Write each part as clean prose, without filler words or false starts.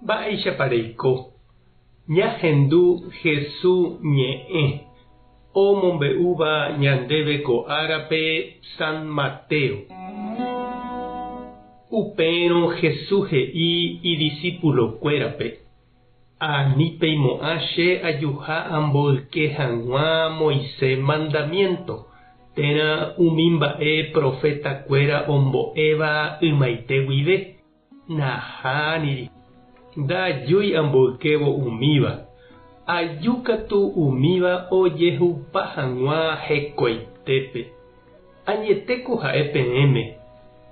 Mba'éichapa reiko? Ñahendu Hesu ñe'ẽ omombe'úva ñandéve ko árape San Mateo. Upérõ Hesu he'i idisípulokuérape, Ani peimo'ã che ajuha amboyke hag̃ua Moisés mandamiénto térã umi mba'e profetakuéra ombo'éva ymaite guive. Nahániri, ndajúi amboykévo umíva, aju katu umíva ojehupa hag̃ua hekoitépe. Añetéko ha'e peẽme,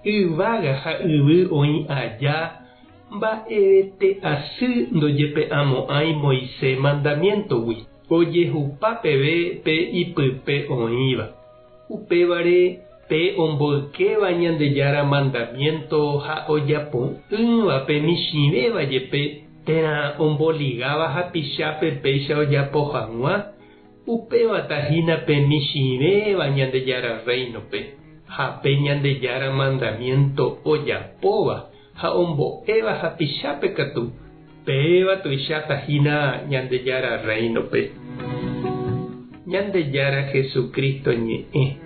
yvága ha yvy oĩ aja mba'evete asy ndojepe'amo'ãi Moisés mandamiéntogui, ojehupa peve pe ipype oĩva. Upévare, pe omboykéva Ñandejára mandamiénto ha ojapo'ỹva pe michĩvéva jepe térã omboligáva hapichápe péicha ojapo hag̃ua, upévata hína pe michĩvéva Ñandejára Rréinope, ha pe Ñandejára mandamiénto ojapóva ha ombo'éva hapichápe katu, péva tuicháta hína Ñandejára Rréinope. Ñandejára Jesucristo ñe'ẽ,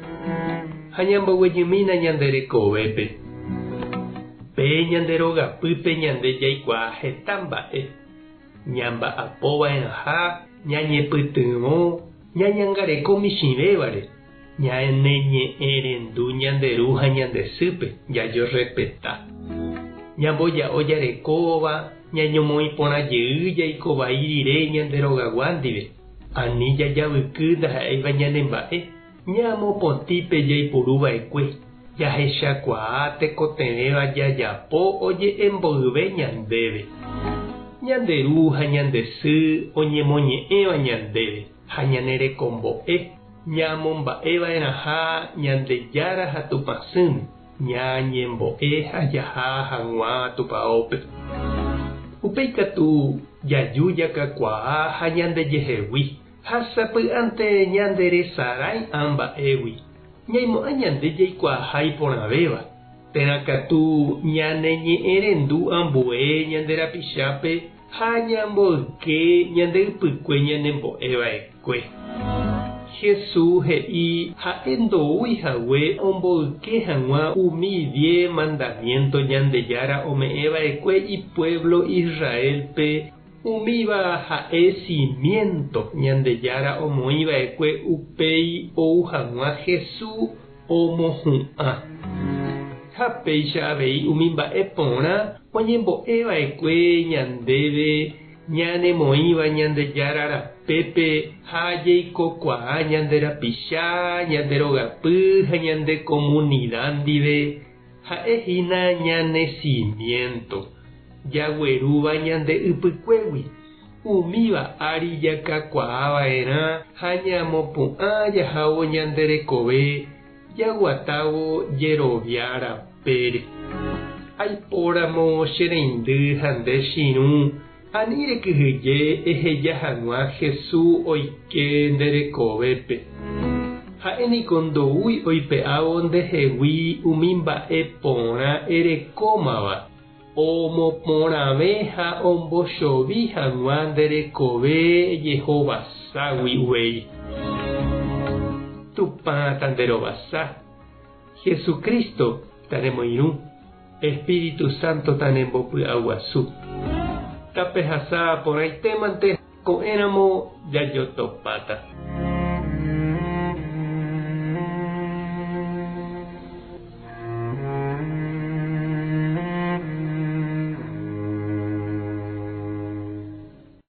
ha ñamboguejymína ñande rekovépe. Pe ñande rogapýpe ñande jaikuaa heta mba'e, ñamba'apova'erãha, ñañepytyvõ, ñañangareko michĩvévare, Ñaneñe'ẽrendu ñande ru ha ñande sýpe, jajorrespeta. Ñamboja'o jarekóva, ñañomoĩ porã jey jaiko vai rire ñande rogagua ndive. Ani jajavyky ndaha'éiva ñanemba'e, ñamopotĩ pe jaipuru va'ekue, jahechakuaa tekotevẽva jajapo oje'e mboyve ñandéve. Ñande ru ha ñande sy oñemoñe'ẽva ñandéve. Ha ñane rekombo'e, ñamomba'e va'erãha Ñandejára ha Tupãsýme, ñañembo'e ha jaha hag̃ua Tupaópe. Upéi katu jaju jakakuaa ha ñandejehegui, ha sapy'ánte ñanderesarái ã mba'égui, ñaimo'ã ñande jaikuaaha iporãvéva, térã katu ñaneñe'ẽrendu ambue ñande rapichápe Ha ñamboyke ñande ypykue ñanembo'e va'ekue. Jesús he'i ha'e ndoúi hague omboyke hag̃ua umi diez mandamiénto Ñandejára ome'ẽ va'ekue ipuévlo Israélpe, umíva ha'e simiénto Ñandejára omoĩ va'ekue upéi ou hag̃ua Jesús omohu'ã. Ha péicha avei umi mba'e porã oñembo'e va'ekue ñandéve ñanemoĩva Ñandejára rapépe ha jaikokuaa ñande rapicha, ñande rogapy ha ñande komunida ndive, ha'e hína ñane simiénto, jaguerúva ñande ypykuégui. Umíva ári jakakuaa va'erã ha ñamopu'ã jahávo ñande rekove jaguatávo jerovia rapére. Aipóramo che reindy ha nde chirũ, ani rekyhyje eheja hag̃ua Hesu oike nde rekovépe. Ha'e niko ndoúi oipe'ávo ndehegui umi mba'e porã erekómava. Omoporãve ha ombochovi hag̃ua nde rekove jehovaságui uvei. Tupã tanderovasa, Jesucristo tanemoirũ, Espíritu Santo tanembopy'aguasu. Tapehasa porãitémante ko'ẽramo jajotopáta.